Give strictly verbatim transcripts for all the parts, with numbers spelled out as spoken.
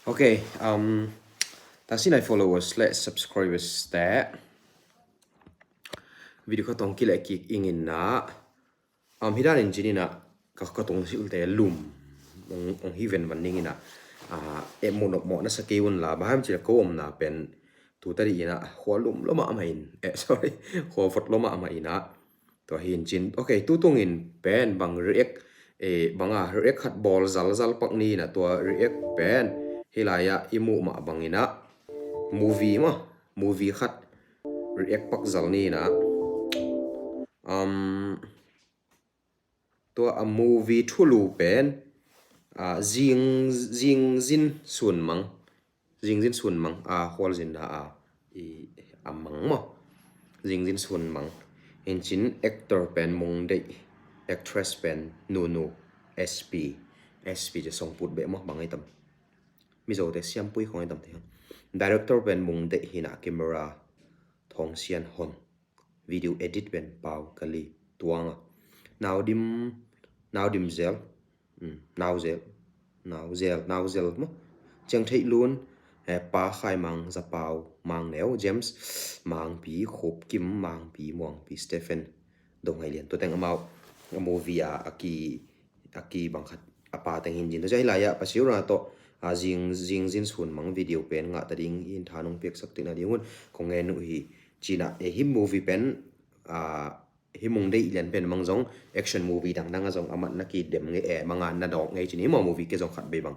Okay, um, tangsinai followers le subscribers te video khat hong kileh kik ing in ah, um, hi dan in cin in ah ka, ka tungsilhte lum hong, hong hi venvan ning in ah, ah, eh, muh nop mawh na sa kei un la, bang hiam cih leh ko omna pen tu ta dih in ah khua lum lua mahmah in, eh, sorry, khua vot lua mahmah in ah, tua hi in cin. Okay, tu tungin pen bang react, eh, bang a react khat bawl zalzal pak ni in ah, tua react pen hih lai-ah i muh mah bang in ah movie mah, movie khat react pak zal ni in ah, um, tua a movie thulu pen, ah, Zing, Zingzin Sunmang, Zingzin Sunmang, ah, khualzinna a, i, a mang maw. Zingzin Sunmang. In cin actor pen Mungdeih, actress pen Nunu, S P, S P ci songput beh maw, bang ai tam. Mizote siampui khong ai tam te. Director pen Mungdeih hi in ah, camera Thongsian Hon. Video edit pen Pau Kali Tuang a. Naudim, Naudim Zel. Hmm, Nau Zel. Nau Zel, Nau Zel maw. Ciang Theih Lun, eh, Pa Khai Mang, Za Pau, Mang Neu, James Mangpi, Khup Kim, Mangpi, Muangpi, Stephen, Dong Hai Lian. Tua teng amau a movie a, a ki, a ki bang khat a pa teng hi in cin. Tua ciang hih lai-ah Pasiu ra tawh, a, Zing, Zingzin Sunmang video pen ngah ta ding in tha nong piaksak theihna ding un kong ngen uh hi. Cin ah, eh, hih movie pen, a, hih Mungdeih lian pen mang zong action movie dangdang ah zong amah na kidem ngei, eh, mang a na dawk ngei cin hi maw, movie kei zong khat bei bang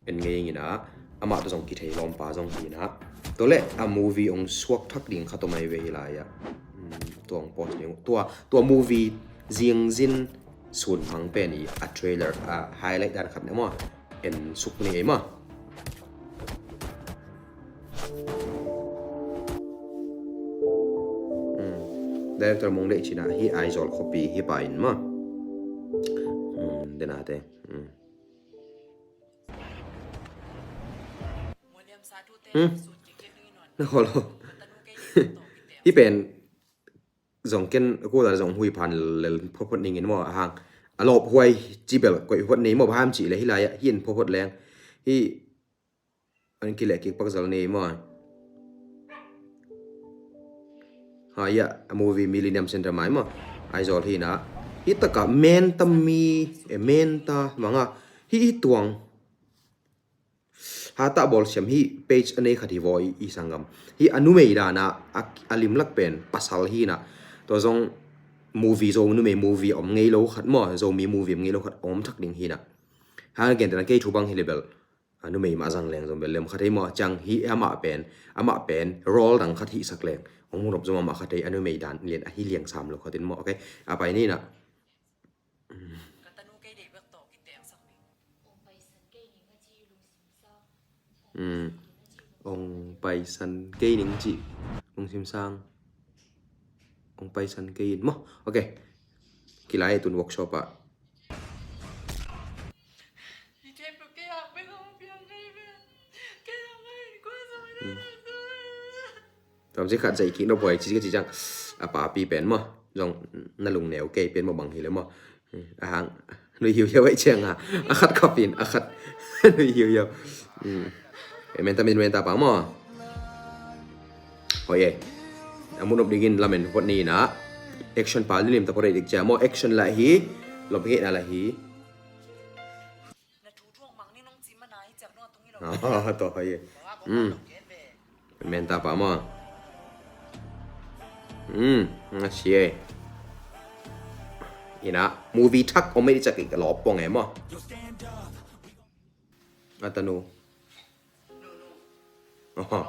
en ngei ing in ah, amah tawh zong kithei lawmpa zong hi in ah. Tua leh a movie hong suak thak ding khat om ai ve hih lai-ah. Hmm, tua hong post ding uh. Tua, tua movie Zingzin Sunmang pen i a trailer, a highlight dan khat ne maw, en suk ni ei maw. Hmm. Director Mungdeih cin ah, hih Aizawl khuapi hi pa in maw. Hmm, den a te. Hmm. Hmm? Na khawl lo. Hih pen zong ken a kua zong hui phan lel photphot ning in maw, a hang a lawp huai ci bel koih phot ni maw, bang hiam cih leh hih lai-ah hi in photphot leng. Hih an kileh kik pak zal ni maw. Ha, ya, a movie Millennium Center mai maw. Aizawl hi in ah. Hih tak ah Menta mi, eh, Menta mang a. Hih, hih tuang Hatah Bawlsiam hih page a nei khat hi vaw i, i sanggam. Hih a numei dan ah, a, a limlak pen pasal hi in ah. Tua zong movie, Zo numei movie om ngei lo khat maw, Zomi movie om ngei lo khat om thak ding hi in ah. Hang a gentehna kei thu bang hi leh bel, a, numei mah zang leng zong bel lem kha thei maw. Ciang hih amah pen, amah pen role dang khat hih sak leng hong mu nop zong amah kha thei, a numei dan lian a hi liang sam lo khat in maw. Okay, a pai ni in ah. Ka tanu kei deih bek tawh kiteengsak ning. Mm. Ong paisan kei ning ci. Lungsim sang. Ong paisan kei in maw. Okay. Kilai tun workshop ah. Mm. Tuam ci khat zaih kik nop huai ci ka ci ciang, a papi pen maw, zong na lungneu kei pen maw bang hi le maw. A hang nui hiuhiau aih ciang a, a khat khap in, a khat nui hiuhiau. Mm. Menta min menta pa maw. Hoi e. A mu nop dingin lamen huat ni in ah. Action pa lilim ta pore dik cia maw, action lah hi. Lop hi na lah hi. Ah, to hoi e. Mm. Menta pa maw. Mm, nga si e. In ah, movie thak om e di cak i ka lawp pong e maw. A tanu. Aha.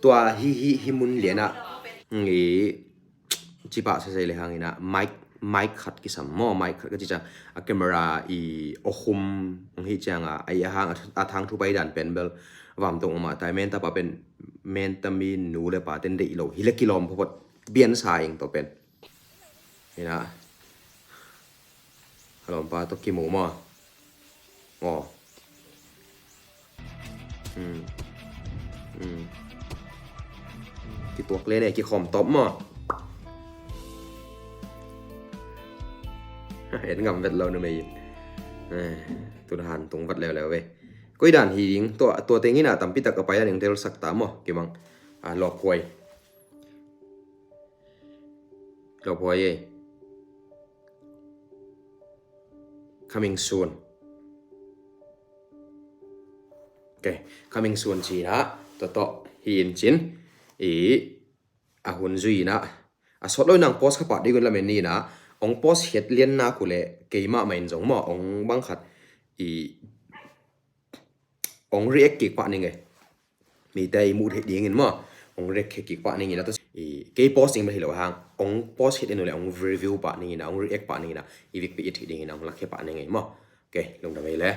Tua hi, hi, hi mun lian ah. Ngi Ci pah sesei le hang in ah, mic, mic khat kisam maw, mic khat ka ci ciang a camera i aw khum hong hi ciang a, a hang a, a thang thu pai dan pen bel vam tong mah ta, Menta pa pen, Menta mi nu le pa ten deih lo hi le kilawm phawt, piansa ing tawh pen. In ah, a lawmpa tawh kimu maw. Aw. Hmm. Hmm. Kituak le ne, kikhawm tawp maw. En ngam vet lo numei in. Eh. Tun han tung vat leuleu ve. Koi dan hi ding, tua, tua teng ina tampi tak a pai dan ing tel sak ta maw, kimang. A, lawphuai. Lawphuai ei. Coming soon. Ok, coming soon ci ina, tua tawh hi in cin. I, a hun zui ina, a sawt lo ina ong post kha pah ding un lamen ni ina, ong post het lian nak uh leh keimah mah in zong maw, ong bang khat, i, ong react kik pah ning e. Mite i muh theih dingin maw, ong react kik pah ning ina, tua i, kei post ding bel hi lo hang, ong post het in uh leh ong review pah ning ina, ong react pah ning ina, i vekpi i theih ding ina ong lakhia pah ning e maw. Ok, lungdam ei le.